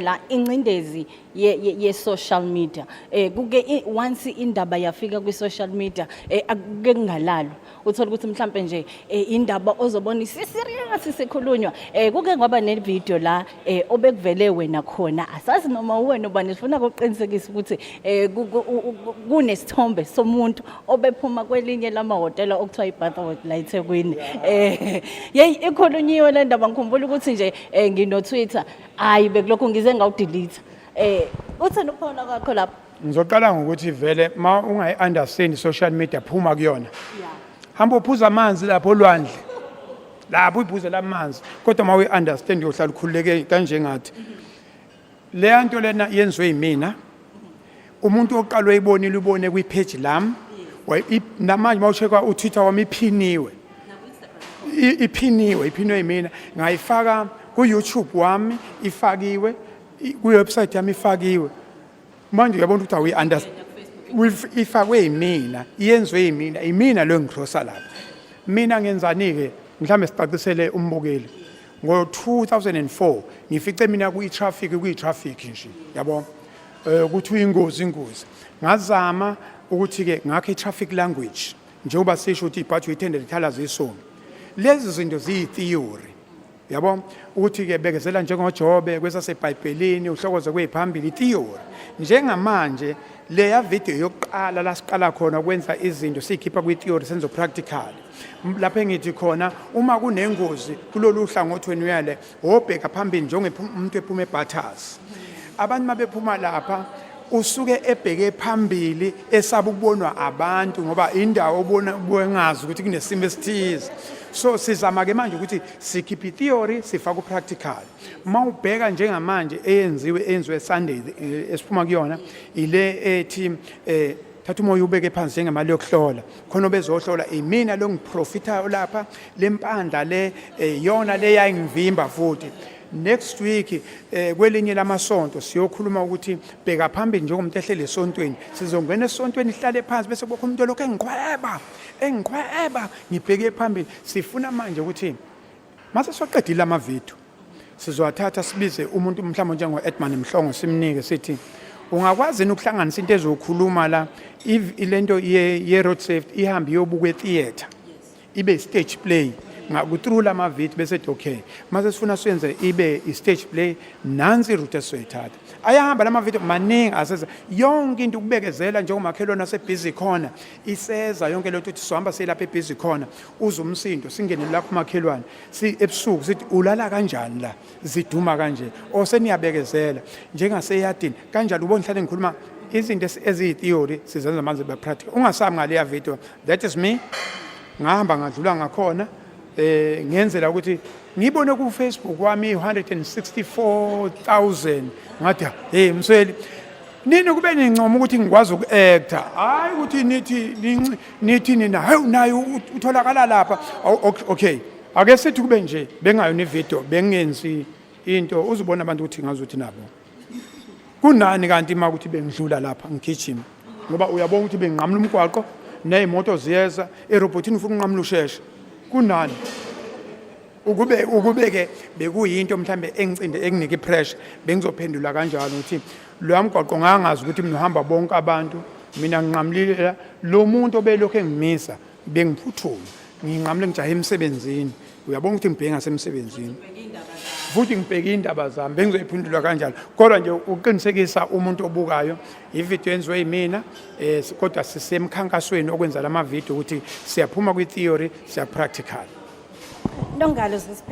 La ingcindezi ye social media, kuke once indaba yafika kwi social media, akuke kungalalwa. Uthola ukuthi mhlambe nje indaba ozobona isi-serious sikhulunywa. Kuke kwaba ne video la obekuvele wena khona, asazi noma uwena ubani. Sifuna ukuqinisekisa ukuthi kunesithombe somuntu obephuma kwelinye lamahhotela okuthiwa iBathwood la eThekwini. Yeyi, ikhulunyiwe le ndaba. Ngikhumbula ukuthi nje ngino Twitter, hayi, bekulokhu ngize ngawu-delete. Utheni ukuphawula kwakho lapho? Ngizoqala ngokuthi vele ma ungayi-understand social media, phuma kuyona. Hamba uphuza amanzi lapho olwandle. Lapho uyiphuze lamanzi. Kodwa ma uyi-understand, uyohlala ukhululeke kanjengathi. Leya nto lena yenziwe yimina. Umuntu oqala uyibonile, ubone kwi-page lami. Namanje mawuchecka uTwitter wami, iphiniwe. Iphiniwe yimina. Ngayifaka ku-YouTube wami, ifakiwe, kwi-website yami ifakiwe. Manje uyabona ukuthi awuyi-understand. Ifakwe yimina, iyenziwe yimina, imina lo engihlosa lapha. Mina ngenzani-ke? Mhlawumbe sicacisele umbukeli. Ngo-2004 ngifice mina kuyi-traffic, kuyi-traffic nje, yabo, ukuthi uyingozi, ingozi. Ngazama ukuthi-ke ngakho i-traffic language, njengoba sisho ukuthi ibhathi uyithende lithalaza isomi. Lezi zinto ziyi-theory, yabo, ukuthi-ke bekezela njengoJobe kwesasebhayibhelini, uhlokoze kweyiphambili, i-theory. Njengamanje leya video yokuqala la siqala khona ukwenza izinto, siyikhipha kwi-theory, senze practical. Lapho engithi khona uma kunengozi kulolu hlangothi, wena uyale wobheka phambili njengomuntu ephuma eBathurst. Abantu mabephuma lapha, usuke ebheke phambili, esaba ukubonwa abantu, ngoba indawo obona bengazi ukuthi kunesimo esithize. So sizama ke manje ukuthi sikhiphe i-theory, sifake u-practical. Mawubheka njengamanje eyenziwe Sunday, esiphuma kuyona, ile ethi thatha umoya ubeke phansi njengemali yokuhlola khona bezohlola. Imina lo ngiprofitayo lapha, lempandla le, yona le yayingivimba. Futhi next week, kwelinye lamasonto, siyokhuluma ukuthi bheka phambili njengomuntu ehlele esontweni. Sizongena esontweni, ihlale phansi, bese kubokho umuntu lokho engiqhweba, engiqhweba, ngibheke phambili. Sifuna manje ukuthi mase soqedile amavidiyo, sizowathatha, sibize umuntu mhlawumbe njengo-Edmund Mhlongo, simnike, sithi ungakwazi yini ukuhlanganisa into ezokhuluma la, lento ye-road safety ihambe iyobukwa e-theatre, ibe stage play ngaku-through lama video. Bese ethi okay, mase sifuna siyenze ibe i-stage play, nansi i-route esizoyithatha. Ayahamba lama video maningi aseza yonke into, ukubekezela njengomakhelwane asebhizi khona, iseza yonke lento ukuthi sohamba siyelapha ebhizi khona, uze umsindo, singene lapho umakhelwane si ebusuku, sithi ulala kanjani la ziduma kanje, oseniyabekezela njengaseyadini kanjalo. Ubona ngihlale ngikhuluma izinto eziyi-theory, sizenza manje be-practical. Ungasabi ngaleya video, that is me. Ngahamba ngadlula ngakhona, ngenzela ukuthi ngibone ku Facebook wami 164,000. Ngathi, hey Msweli, nini kube nincoma ukuthi ngikwazi uku-acta, hayi ukuthi nithi nithi nina hayi nayo utholakala lapha. Okay, ake sithi kube nje bengayona ivideo, bengenzi into, uzubona abantu ukuthi ngazuthi nabo kunani. Kanti uma ukuthi bengidlula lapha ngigijima, ngoba uyabona ukuthi benginqamula umgwaqo ney'moto ziyeza erobhothini, ufuna unqamula usheshe kunani. Ukube-ke bekuyinto mhlambe engicinde enginika i-pressure, bengizophendula kanjalo ukuthi loya mgwaqo ngangazi ukuthi mina uhamba bonke abantu, mina nginqamulile la. Lo muntu obelokhu engimisa, bengiphuthuma, nginqamule, ngijahe emsebenzini. Uyabona ukuthi ngibheke ngasemsebenzini futhi ngibheke iy'ndaba zami, bengizoyiphendula kanjalo. Kodwa nje uqinisekisa umuntu obukayo, ividiyo yenziwe yimina, kodwa sisemkhankasweni okwenza lama video ukuthi siyaphuma kwi-theory, siya practical. Nongalo.